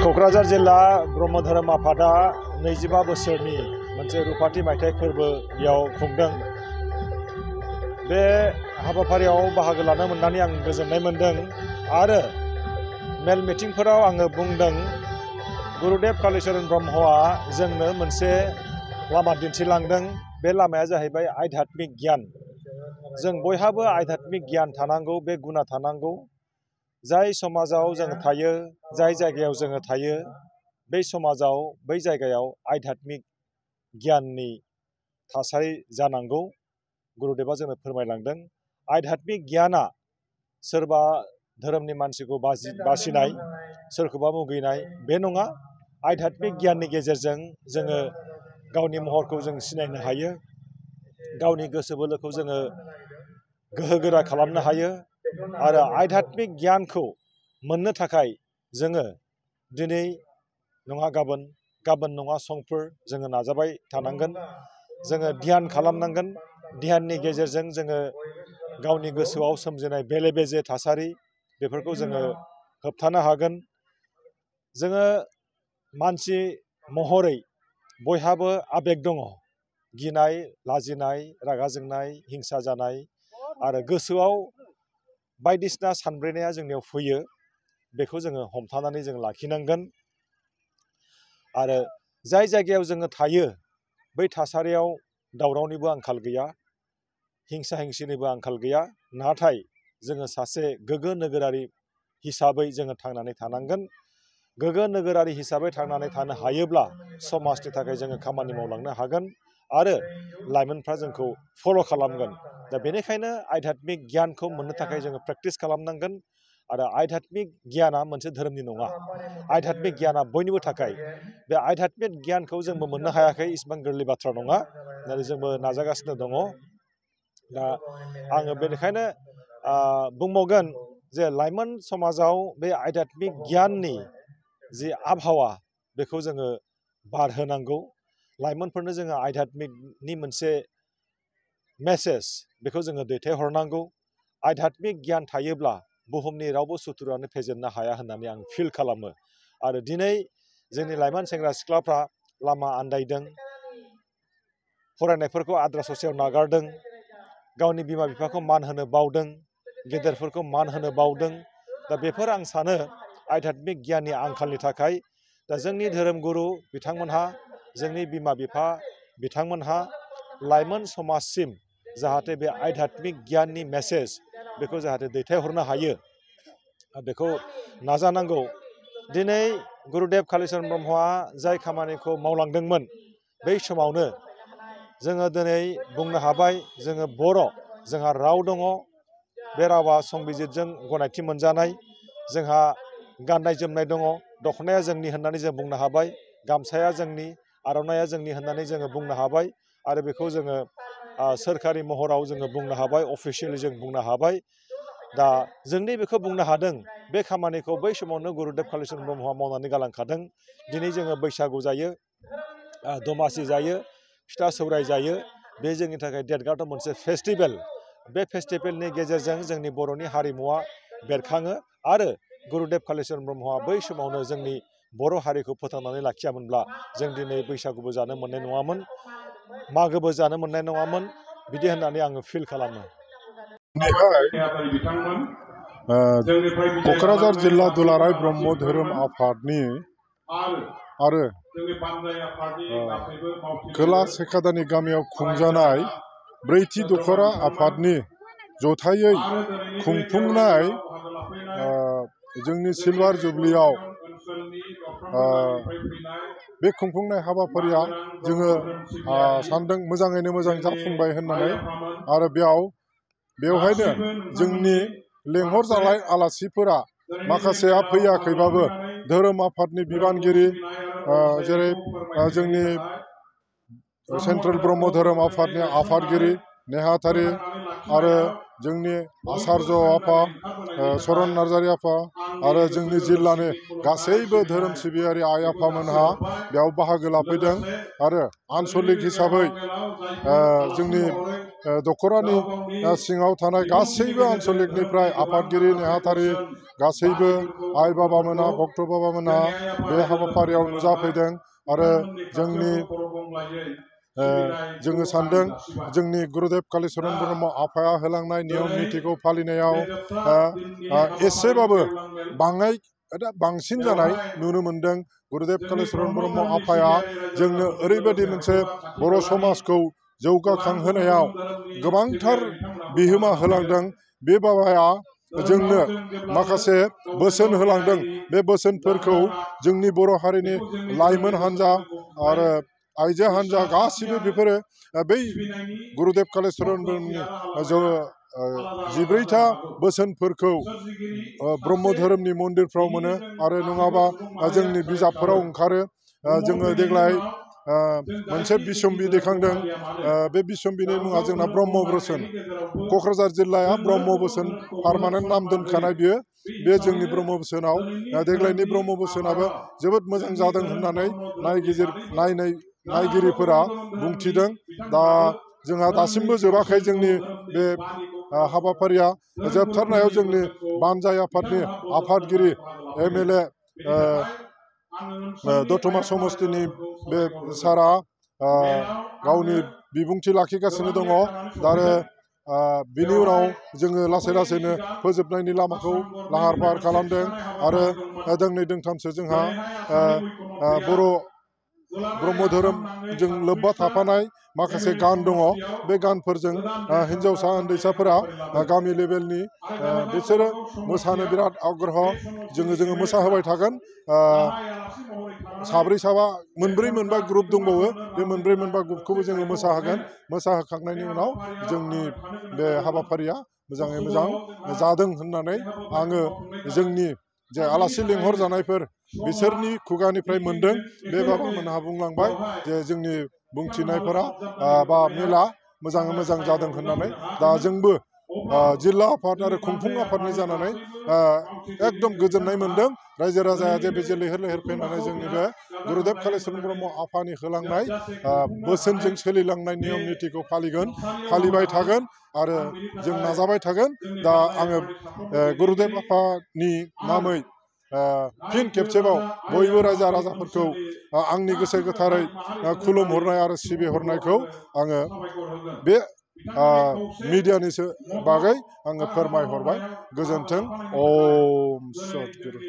क'क्राझार जिल्ला ब्रह्म धोरोम आफादा 25 बोसोरनि मोनसे रुफाथि मायथाइ फोरबो बेयाव खुंदों। बे हाबाफारियाव बाहागो लानो मोननानै आं गोजोननाय मोनदों आरो मेल मिटिंफोराव आङो बुंदों गुरुदेव कालीचरण ब्रह्मआ जोंनो मोनसे लामा दिन्थिलांदों। बे लामाया जाहैबाय आध्यात्मिक गियान। जों बयहाबो आध्यात्मिक गियान थानांगौ, बे गुना थानांगौ। जाय समाजाव जों थायो, जाय जायगायाव जोङो थायो, बै समाजाव बै जायगायाव आध्यात्मिक गियाननि थासारि जानांगौ। गुरुदेवा जोंनो फोरमायलांदों। आध्यात्मिक गियाना सोरबा धोरोमनि मानसिखौ बासिनाय, सोरखौबा मुगैनाय बे नङा। आध्यात्मिक गियाननि गेजेरजों जोङो गावनि महरखौ जों सिनायनो हायो, गावनि गोसो बोलोखौ जोङो गोहोगोरा खालामनो हायो आरो आध्यात्मिक गियानखौ मोननो थाखाय जोङो दिनै नङा गाबोन, गाबोन नङा समफोर जोङो नाजाबाय थानांगोन। जोङो ध्यान खालामनांगोन। ध्याननि गेजेरजों जोङो गावनि गोसोआव सोमजिनाय बेले बेजे थासारि बेफोरखौ जोङो होबथानो हागोन। जोङो मानसि महरै बयहाबो आबेग दङ। गिनाय, लाजिनाय, रागा जोंनाय, हिंसा जानाय आरो गोसोआव बायदिसिना सानब्रेनाया जोंनियाव फैयो। बेखौ जोङो हमथानानै जों लाखिनांगोन आरो जाय जायगायाव जोङो थायो बै थासारियाव दावरावनिबो आंखाल गैया, हिंसा हिंसिनिबो आंखाल गैया। नाथाय जोङो सासे गोग्गो नोगोरारि हिसाबै जोङो थांनानै थानांगोन। गोग्गो नोगोरारि हिसाबै थांनानै थानो हायोब्ला समाजनि थाखाय जोङो खामानि मावलांनो हागोन आरो लाइमोनफ्रा जोंखौ फल' खालामगोन। दा बेनिखायनो आध्यात्मिक गियानखौ मोननो थाखाय जोङो प्रेक्टिस खालामनांगोन आरो आध्यात्मिक गियाना मोनसे धोरोमनि नङा। आध्यात्मिक गियाना बयनिबो थाखाय। बे आध्यात्मिक गियानखौ जोंबो मोननो हायाखै, इसिबां गोरलै बाथ्रा नङा। जोंबो नाजागासिनो दङ। दा आङो बेनिखायनो बुंबावगोन जे लाइमोन समाजाव बे आध्यात्मिक गियाननि जि आबहावा बेखौ जोङो बारहोनांगौ। लाइमोनफोरनो जोङो आध्यात्मिकनि मोनसे मेसेज बेखौ जोङो दैथायहरनांगौ। आध्यात्मिक गियान थायोब्ला बुहुमनि रावबो सुथुरानो फेजेननो हाया होननानै आं फिल खालामो। आरो दिनै जोंनि लाइमोन सेंग्रा सिख्लाफ्रा लामा आन्दायदों, फरायनायफोरखौ आद्रा ससेयाव नागारदों, गावनि बिमा बिफाखौ मान होनो बावदों, गेदेरफोरखौ मान होनो बावदों। दा बेफोर आं सानो आध्यात्मिक गियाननि आंखालनि थाखाय। दा जोंनि धोरोम गुरु बिथांमोनहा, जोंनि बिमा बिफा बिथांमोनहा लाइमोन समाजसिम जाहाथे बे आध्यात्मिक गियाननि मेसेज बेखौ जाहाथे दैथायहरनो हायो, बेखौ नाजानांगौ। दिनै गुरुदेव कालीचरण ब्रह्मआ जाय खामानिखौ मावलांदोंमोन बै समावनो जोङो दिनै बुंनो हाबाय जोङो बर', जोंहा राव दङ। बे रावा संबिजितजों गनायथि मोनजानाय। जोंहा गाननाय जोमनाय दङ। दख'नाया जोंनि होननानै जों बुंनो हाबाय, गामसाया जोंनि, आर'नाइया जोंनि होननानै जोङो बुंनो हाबाय आरो बेखौ जोङो सोरखारि महराव जोङो बुंनो हाबाय, अफिसियेलि जों बुंनो हाबाय। दा जोंनि बेखौ बुंनो हादों, बे खामानिखौ बै समावनो गुरुदेव कालीचरण ब्रह्मआ मावनानै गालांखादों। दिनै जोङो बैसागु जायो, दमासि जायो, फिथा सौराय जायो। बे जोंनि थाखाय देरगाथाव मोनसे फेस्टिभेल। बे फेस्टिभेलनि गेजेरजों जोंनि बर'नि हारिमुवा बेरखाङो आरो गुरुदेव कालीचरण ब्रह्मआ बै समावनो जोंनि बर' हारिखौ फोथांनानै लाखियामोनब्ला जों दिनै बैसागुबो जानो मोननाय नङामोन, मागोबो जानो मोननाय नङामोन, बिदि होननानै आङो फिल खालामो। क'क्राझार जिल्ला दुलाराय ब्रह्म धोरोम आफादनि आरो खोला सेखादानि गामियाव खुंजानाय ब्रैथि दख'रा आफादनि जथायै खुंफुंनाय जोंनि सिलभार जुबलियाव बे खुंफुंनाय हाबाफारिया जोङो सानदों मोजाङैनो मोजां जाफुंबाय होननानै। आरो बेवहायनो जोंनि लेंहरजानाय आलासिफोरा माखासेया फैयाखैबाबो धोरोम आफादनि बिबानगिरि जेरै जोंनि सेन्ट्रेल ब्रह्म धोरोम आफादनि आफादगिरि नेहाथारि आरो जोंनि आचार्य आफा चरन नार्जारि आफा आरो जोंनि जिल्लानि गासैबो धोरोम सिबियारि आइ आफामोनहा बेयाव बाहागो लाफैदों। आरो आन्सलिक हिसाबै जोंनि दख'रानि सिङाव थानाय गासैबो आन्सलिकनिफ्राय आफादगिरि नेहाथारि गासैबो आइ बाबामोना भक्त बाबामोना बे हाबाफारियाव नुजाफैदों आरो जोङो सानदों जोंनि गुरुदेब कालिचरन ब्रह्म आफाया होलांनाय नियम नितिखौ फालिनायाव एसेबाबो बांसिन जानाय नुनो मोनदों। गुरुदेब कालिचरन ब्रह्म आफाया जोंनो ओरैबायदि मोनसे बर' समाजखौ जौगाखांहोनायाव गोबांथार बिहोमा होलांदों। बे बाबाया जोंनो माखासे बोसोन होलांदों। बे बोसोनफोरखौ जोंनि बर' हारिनि लाइमोन हान्जा आरो आइजो हान्जा गासिबो बेफोरो बै गुरुदेब कालिचरन ब्रह्मनि 14था बोसोनफोरखौ ब्रह्म धोरोमनि मन्दिरफ्राव मोनो आरो नङाबा जोंनि बिजाबफोराव ओंखारो। जोङो देग्लाय मोनसे बिसम्बि दैखांदों। बे बिसम्बिनि मुङा जोंना ब्रह्म बोसोन। क'क्राझार जिल्लाया ब्रह्म बोसोन पारमानेन्ट नाम दोनखानाय बियो। बे जोंनि ब्रह्म बोसोनाव देग्लायनि ब्रह्म बोसोनाबो जोबोद मोजां जादों होननानै नायगिरिफोरा बुंथिदों। दा जोंहा दासिमबो जोबाखै जोंनि बे हाबाफारिया। जोबथारनायाव जोंनि बानजाय आफादनि आफादगिरि MLA दतमा समस्तिनि बे सारा गावनि बिबुंथि लाखिगासिनो दङ। आरो बिनि उनाव जोङो लासै लासैनो फोजोबनायनि लामाखौ लाहार फाहार खालामदों। आरो दोंनै दोंथामसो जोंहा बर' ब्रह्म धोरोमजों लोब्बा थाफानाय माखासे गान दङ। बे गानफोरजों हिन्जावसा उन्दैसाफोरा गामि लेभेलनि बिसोरो मोसानो बिराद आग्रह। जोङो मोसाहोबाय थागोन। साब्रै साबा मोनब्रै मोनबा ग्रुप दंबावो। बे मोनब्रै मोनबा ग्रुपखौबो जोङो मोसाहोगोन। मोसाहोखांनायनि उनाव जोंनि बे हाबाफारिया मोजाङै मोजां जादों होननानै आङो जोंनि जे आलासि लेंहरजानायफोर बिसोरनि खुगानिफ्राय मोनदों। बे बाबामोनहा बुंलांबाय जे जोंनि बुंथिनायफोरा बा मेला मोजाङै मोजां जादों होननानै। दा जोंबो जिल्ला आफाद आरो खुंफुं आफादनि जानानै एकदम गोजोननाय मोनदों। रायजो राजाया जे बे लैहोर लैहोर फैनानै जोंनि बे गुरुदेब कालिचरन ब्रह्म आफानि होलांनाय बोसोनजों सोलिलांनाय नियम नितिखौ फालिबाय थागोन आरो जों नाजाबाय थागोन। दा आङो गुरुदेब आफानि नामै फिन खेबसेबाव बयबो रायजो राजाफोरखौ आंनि गोसो गोथारै खुलुमहरनाय आरो सिबिहरनायखौ आङो बे मिडियानि बागै आङो फोरमायहरबाय। गोजोन्थों। ओम सतगुरु।